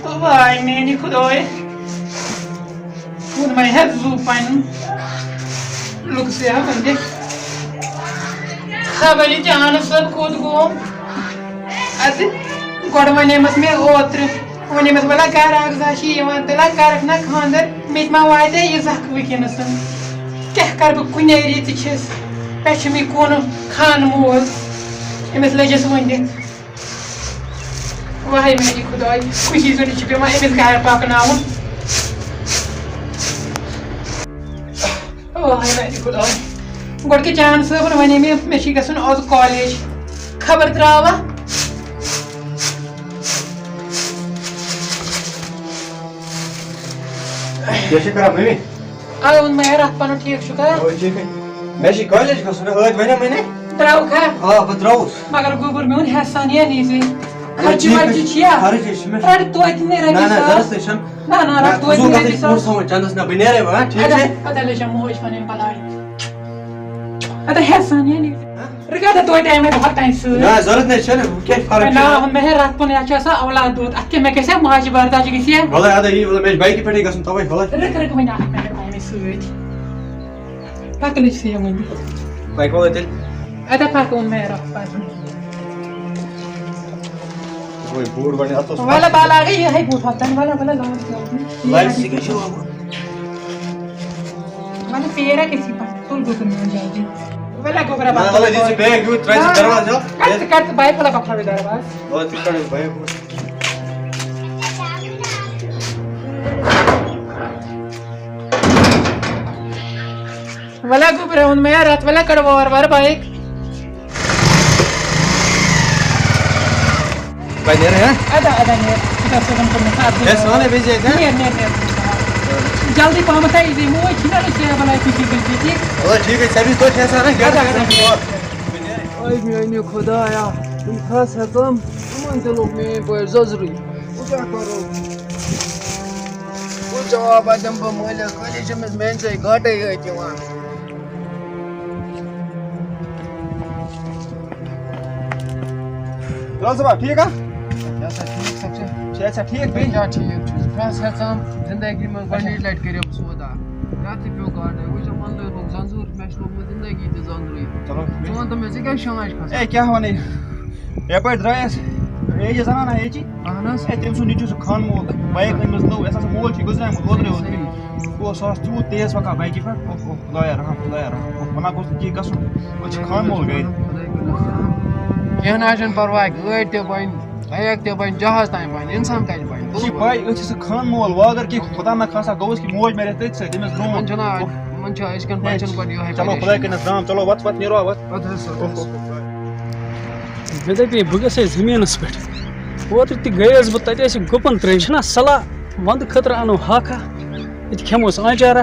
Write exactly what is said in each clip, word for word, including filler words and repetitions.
واے میٛانہِ خۄدایہِ، ووٚن مےٚ ہا زُو پنُن لُکہٕ سٕے ہا ؤنِتھ۔ خبر یہِ جان صٲب کوٚت گوٚو؟ اَدٕ گۄڈٕ وَنیمَس مےٚ اوترٕ، وَنیمَس، وَلہ گَرٕ اَکھ زٕ چھِ یِوان، تہٕ لَگ کَرَکھ نہ خانٛدَر، مےٚ تہِ ما واتہِ ہا یہِ زَکھ وٕنکیٚنَس۔ کیٛاہ کَرٕ بہٕ، کُنے ریٚتہِ چھَس، پٮ۪ٹھٕ چھُم یہِ کُن خانہٕ مول، أمِس لٔجِس ؤنِتھ۔ واے میٛانہِ خۄداے، خوشی زٔنِس چھِ پٮ۪وان أمِس گَرٕ پَکناوُن۔ واے میٛانہِ خۄداے، گۄڈٕ کہِ جان صٲبَن وَنے مےٚ، مےٚ چھِ گژھُن آز کالیج، خبر درٛاوا؟ کیٛاہ چھِ کران مٔمی؟ آ، ووٚن مےٚ، رَتھ پَنُن ٹھیٖک چھُکھا؟ اَوَے ٹھیٖکھٕے۔ مےٚ چھِ کالیج گژھُن، ٲدۍ وَنے مےٚ نے۔ درٛاوکھا؟ آ، بہٕ درٛاوُس۔ مگر گوٚبُر میون ہٮ۪سان یا نی ژےٚ۔ خرچہِ ٹھیٖک حظ ورچہِ چھِ۔ چھِیا؟ خرٕچ حظ چھِ مےٚ۔ رَٹھ توتہِ نہٕ نہ، رۄپیہِ نہ، ساس۔ ضوٚرَتھ نَے چھَنہٕ۔ نہ، نہ، نہ، رَٹھ توتہِ فضوٗل نہٕ کَتھ رۄپیہِ چھِ پونٛسہٕ ساس۔ تھاوُن چَندَس، نہ، بہٕ نیرَے وۄنۍ، ہا، ٹھیٖک اَدٕ، چھا؟ اَدٕ لٔج مےٚ موج پَنٕنۍ بَلاے۔ اَدٕ ہٮ۪سان یا نی ژےٚ۔ ہہ؟ رُکِو تہٕ توتہِ آیہِ مےٚ دۄہَے تانۍ سۭتۍ۔ نہ، ضوٚرَتھ نَے چھَنہٕ، وۄنۍ کیٛاہ فرق مےٚ چھِ؟ ناو ووٚن مےٚ ہے رَتھ پَنُن، یَتھ چھِ آسان اولاد دود، اَتھ کیٛاہ مےٚ گژھِ ہا ماجہِ برداش گژھِ ہا؟ وَلہٕ اَدٕ یی، وَلہٕ مےٚ چھِ بایکہِ پٮ۪ٹھٕے گژھُن تَوَے، وَلہٕ۔ رُک، رُک وۄنۍ اَکھ مِنَٹ، آیہِ مےٚ سۭتۍ۔ پَکہٕ لٔج سٕے وۄنۍ۔ پَکہٕ وَلہٕ تیٚلہِ۔ اَدٕ پَکہٕ ووٚن مےٚ رَتھ پَنُن۔ وۄنۍ بوٗٹ گۄڈٕ اَتھ اوس وَلہٕ بہٕ لاگَے یِہوٚے بوٗٹ ہۄتَن، وَلہٕ، وَلہٕ لاگ جلدی۔ لَگہِ سُہ کیٛاہ چھُ وَنان؟ وَلہٕ پیرا کِتھی پَتہٕ تُل گُتُن میون جلدی۔ وَلہٕ گوٚبرا نہ، بَتہٕ وَلہٕ دِیِو سُہ بیگ یوٗت ترٛٲیِو سُہ دروازٕ۔ کَتھ ژٕ کَتھ ژٕ بایہِ پھَلہ بَکھراوِ دروازٕ۔ وَلہٕ تِتھ کٔنۍ بایہِ۔ وَلہٕ گوٚبرا ووٚن مےٚ رَتھ وَلہٕ کَڑ وار وار بایِک۔ بہٕ نیرٕ، ہا؟ ادا، ادا، نیر۔ خدا صٲبن کوٚر مےٚ خاطرٕ۔ ہے، سُہ وَنَے بیٚیہِ جایہِ، ہا؟ نیر، نیر، نیر۔ جلدی پَہمَتھ، ہا، یہِ موج چھِنہ أسۍ، ہے، بَلاے خوشی گٔژھِتھ یہِ۔ اَوا، ٹھیٖک ہے، ژےٚ وِزِ توتہِ چھِ آسان، ہا، گَرِ ادا، چھِ آسان ادا۔ شور۔ بہٕ نیرٕ۔ اے میٛانہِ خۄدایا، تِم کھَس ہٮ۪ژٕم، تِمَن تہِ لوٚگ میٛٲنۍ پٲٹھۍ زۄزرٕے۔ وۄنۍ کیٛاہ کَرو؟ کُس جواب دِمہٕ بہٕ مٲلِس؟ خٲلی چھِ أمِس میٛانہِ سۭتۍ گاٹَے یٲتۍ یِوان۔ کیٛاہ حظ صٲبا، ٹھیٖک ہا؟ کیٛاہ سا ٹھیٖک سا چھِ؟ چھِ سا ٹھیٖک بیٚیہِ؟ کیٛاہ ٹھیٖک چھُ؟ بہٕ حظ ہٮ۪ژام زِندگی منٛز گۄڈٕنِچ لَٹہِ کٔرِو بہٕ سودا۔ یَتھ تہِ پیوٚو گاٹَے۔ وٕچھ، یِمَن لٔج لوٚگ زَنٛزوٗر، مےٚ چھِ لوٚگمُت زِندگی تہِ زَنٛزرٕے۔ چلو۔ ژٕ وَن تہٕ مےٚ، ژےٚ کیٛازِ چھِ شانٛچ کھَسان؟ ہے، کیٛاہ وَنَے؟ یَپٲرۍ درٛایَس، ہے، یہِ زَنان ہا، ہے، چی؟ اَہَن حظ۔ ہے، تٔمۍ سُنٛد نیٚچوٗ سُہ خان مول، بایِک أنۍ مٕژ نٔو، یَس ہسا مول چھُ گُزریومُت اوترَے اوت۔ صحیح۔ اوس، سُہ اوس تیوٗت تیز پَکان بایِکہِ پٮ۪ٹھ، اوہ، اوہ۔ خۄدایا رحم، خۄدایا رحم۔ وَنان گوٚژھ نہٕ کینٛہہ گژھُن۔ وۄنۍ چھِ خان مول گَرِ۔ کینٛہہ نہ حظ چھُنہٕ پَرواے، گٲڑۍ تہِ بَنہِ، بایِک تہِ بَنہِ، جہاز تام بَنہِ، اِنسان کَتہِ بَنہِ؟ یہِ چھِ پَے، أسۍ چھِ سُہ خان مول، وۄنۍ اگر کینٛہہ خۄدا نہ خاصہ گوٚوُس کہِ موج مَرِ تٔتھۍ سۭتۍ، تٔمِس برونٛہہ۔ یِمَن چھُنہ، یِمَن چھُ أزکٮ۪ن بَچَن گۄڈٕ یِہوٚے چلو، خۄداے پریشٲنی۔ کٔرِنَس رحم، چلو، وَتھ، وَتھ، نیرو، وَتھ۔ اَدٕ حظ، اَدٕ حظ۔ مےٚ دَپے بہٕ گژھٕ ہے زٔمیٖنَس پٮ۪ٹھ۔ اوترٕ تہِ گٔیَس بہٕ، تَتہِ ٲسۍ گُپَن ترٛٲوِتھ، چھِنہ صلاح، وَندٕ خٲطرٕ اَنو ہاکھا، أتہِ کھٮ۪مو أسۍ آنچارا۔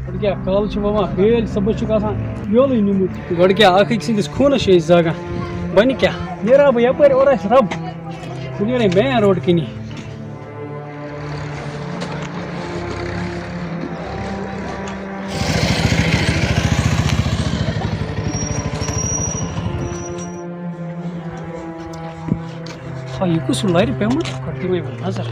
گۄڈٕ کیٛاہ، کالہٕ چھِ وَوان بیٲلۍ، صُبحَس چھُکھ آسان بیولٕے نیوٗمُت۔ گۄڈٕ کیٛاہ، اَکھ أکۍ سٕنٛدِس خوٗنَس چھِ أسۍ زاگان۔ بَنہِ کیٛاہ؟ نیرٕ ہا بہٕ یَپٲرۍ، اورٕ آسہِ رَب۔ بہٕ نیرٕ مین روڈ کِنی۔ ہا، یہِ کُس ہیوٗ لَرِ پیوٚمُت؟ گۄڈٕ دِمَے بہٕ نظر۔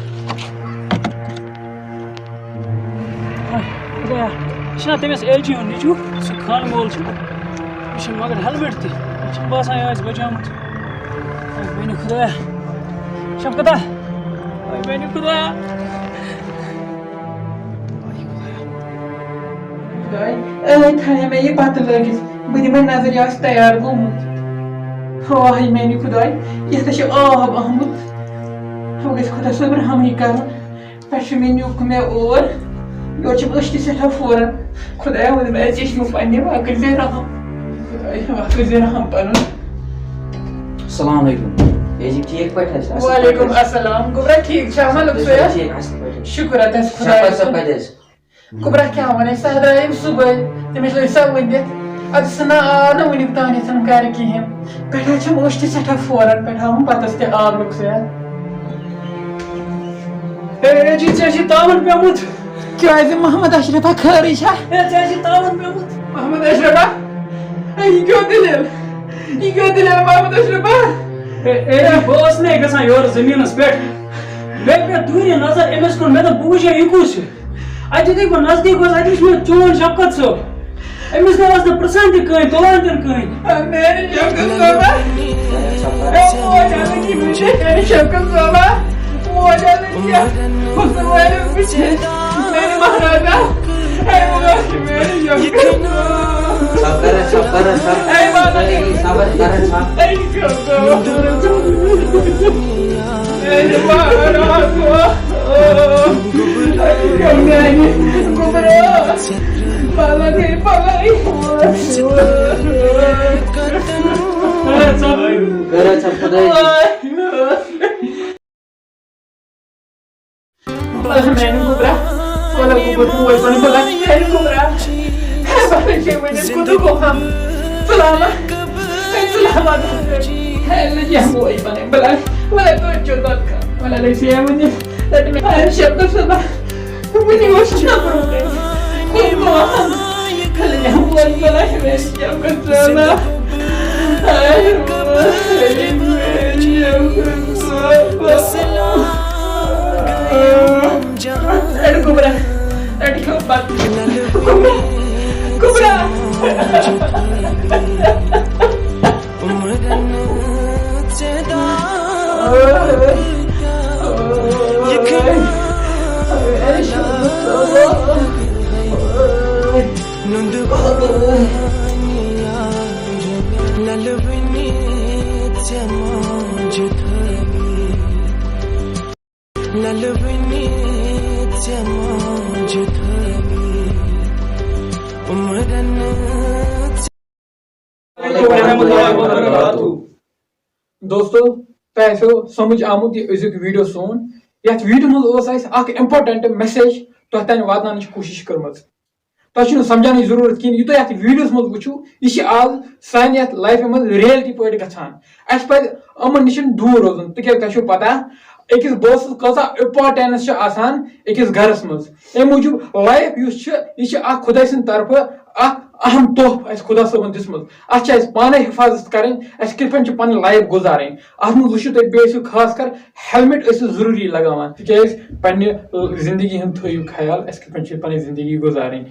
آے، خۄدایا، یہِ چھُنہ تٔمِس ایل جی ہُنٛد نیٚچوٗ، سُہ خانہٕ مول چھُ؟ یہِ چھُنہٕ مگر ہیلمٹ تہِ، یہِ چھُنہٕ باسان یہِ آسہِ بچومُت۔ آے، میٛانہِ خۄدایا، شفقتا، آے، میٛانہِ خۄدایا۔ خۄداے، أتھۍ تھایے مےٚ یہِ پَتہٕ لٲگِتھ، بہٕ دِمَے نظر، یہِ آسہِ تیار گوٚمُت۔ ہاے میٛانہِ خۄداے، یَتھ ہا چھُ آب آمُت۔ وۄنۍ گژھِ خۄدا صٲب رحمٕے کَرُن۔ پٮ۪ٹھٕ مےٚ نیوٗکھ مےٚ اور، یورٕ چھِم أچھ تہِ سٮ۪ٹھاہ پھوران۔ خۄدایا، ووٚن مےٚ، ژےٚ چھُے پنٛنہِ، وۄنۍ کٔرۍ زِ رحم۔ خۄدایا، وۄنۍ کٔرۍ زِ رحم پَنُن۔ السلام علیکم۔ ہے جی، ٹھیٖک پٲٹھۍ حظ؟ اَصٕل پٲٹھۍ حظ۔ وعلیکم السلام۔ گوٚبرا، ٹھیٖک چھا؟ مطلب، ژٕ چھُکھ ژٕ حظ؟ ٹھیٖک، اَصٕل پٲٹھۍ حظ۔ شُکُر رۄبَس کُن۔ شفقت صٲب کَتہِ حظ؟ گوٚبرا، کیٛاہ وَنَے، سہدرا یِم صُبحٲے، تٔمِس لٔج سۄ ؤنِتھ۔ اَدٕ سُہ نہ آو نہٕ وٕنیُک تام یَژھان گَرٕ کِہیٖنۍ۔ پٮ۪ٹھٕ حظ چھَم أچھ تہِ سٮ۪ٹھاہ پھوران، پٮ۪ٹھٕ آوُم پَتَس تہِ آب لوٚگ سُہ یَتھ۔ ہے، ہے جی، ژےٚ چھِ تاوَن پیوٚمُت۔ کیٛازِ محمد اشرفا خٲرٕے چھا؟ ہے، ژےٚ چھِ تاوَن پیوٚمُت۔ محمد اشرفا؟ ہے، یہِ کیٛاہ دٔلیٖل؟ یہِ کیٛاہ دٔلیٖل محمد اشرفا؟ اے، اے، بہٕ اوسُس نَے گژھان یورٕ زٔمیٖنَس پٮ۪ٹھ۔ مےٚ پیٚو دوٗرِ نظر أمِس کُن، مےٚ دوٚپ، "بہٕ وٕچھِ ہا، یہِ کُس چھُ؟" اَتہِ یُتھُے بہٕ نزدیٖک گوس، اَتہِ وٕچھ مےٚ چون شفقت صٲب۔ أمِس نہ ٲس نہٕ پرٛژھان تہِ کٕہٕنۍ، تُلان تہِ نہٕ کٕہٕنۍ۔ میٛانہِ شفقت صٲبہ، اے، موج اَنٕنۍ یہِ وٕچھِتھ، میٛانہِ شفقت صٲبہ، موج اَنٕنۍ یہِ۔ حُسن وٲلِو وٕچھِتھ، میٛانہِ مہرازا، اے، موج، میٛانہِ شفقت صٲبہ۔ صبر، صبر، صبر۔ اے، مہرازا۔ صبر کر، صبر۔ اے، شفقت صٲبہ۔ رٹ کُبرا، رٹ کھیو بتہٕ۔ کُبرا، کُبرا۔ دوستو، تۄہہِ آسیو سمجھ آمُت یہِ أزیُک ویٖڈیو سون۔ یَتھ ویٖڈیو منٛز اوس اَسہِ اکھ important message تۄہہِ تام واتناونٕچ کوٗشِش کٔرمٕژ۔ تۄہہِ چھُنہٕ سمجھاونٕچ ضروٗرت کِہیٖنۍ، یوٗتاہ یَتھ ویٖڈیوَس منٛز وٕچھِو، یہِ چھِ آز سانہِ یَتھ لایفہِ منٛز reality پٲٹھۍ گژھان۔ اَسہِ پَزِ یِمَن نِش دوٗر روزُن، تِکیٛازِ تۄہہِ چھُو پَتہ أکِس بٲژَس کۭژاہ importance چھِ آسان أکِس گَرَس منٛز۔ اَمہِ موٗجوٗب life یُس چھِ، یہِ چھِ اَکھ خۄداے سٕنٛدِ طرفہٕ اَکھ اہم تحفہٕ اَسہِ خۄدا صٲبَن دیُتمُت۔ اَتھ چھِ اَسہِ پانَے حِفاظت کَرٕنۍ، اَسہِ کِتھ پٲٹھۍ چھِ پَنٕنۍ life گُزارٕنۍ۔ اَتھ منٛز وٕچھِو تُہۍ، بیٚیہِ ٲسِو خاص کر helmet ٲسِو ضروٗری لگاوان، تِکیازِ پننہِ زندگی ہُنٛد تھٲیِو خیال، اَسہِ کِتھ پٲٹھۍ چھِ پنٕنۍ زندگی گُزارٕنۍ۔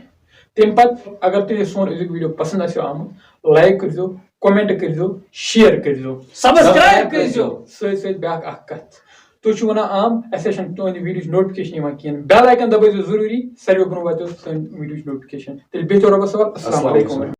تَمہِ پتہٕ اگر تُہۍ یہِ سون أزیُک video پسند آسیو آمُت، like کٔرۍزیو، comment کٔرۍزیو، share کٔرۍزیو۔ Subscribe کٔرۍزیو۔ سۭتۍ سۭتۍ بیٛاکھ اکھ کتھ، تُہۍ چھِو ونان عام، اَسہِ حظ چھَنہٕ تُہٕنٛدِ videoٕچ notification یِوان کِہیٖنۍ، bell icon دبٲیزیو ضروٗری، ساروی برونٛہہ واتیو سٲنۍ videoٕچ notification۔ تیٚلہِ بِہتو رۄبس حوال، السلام علیکم۔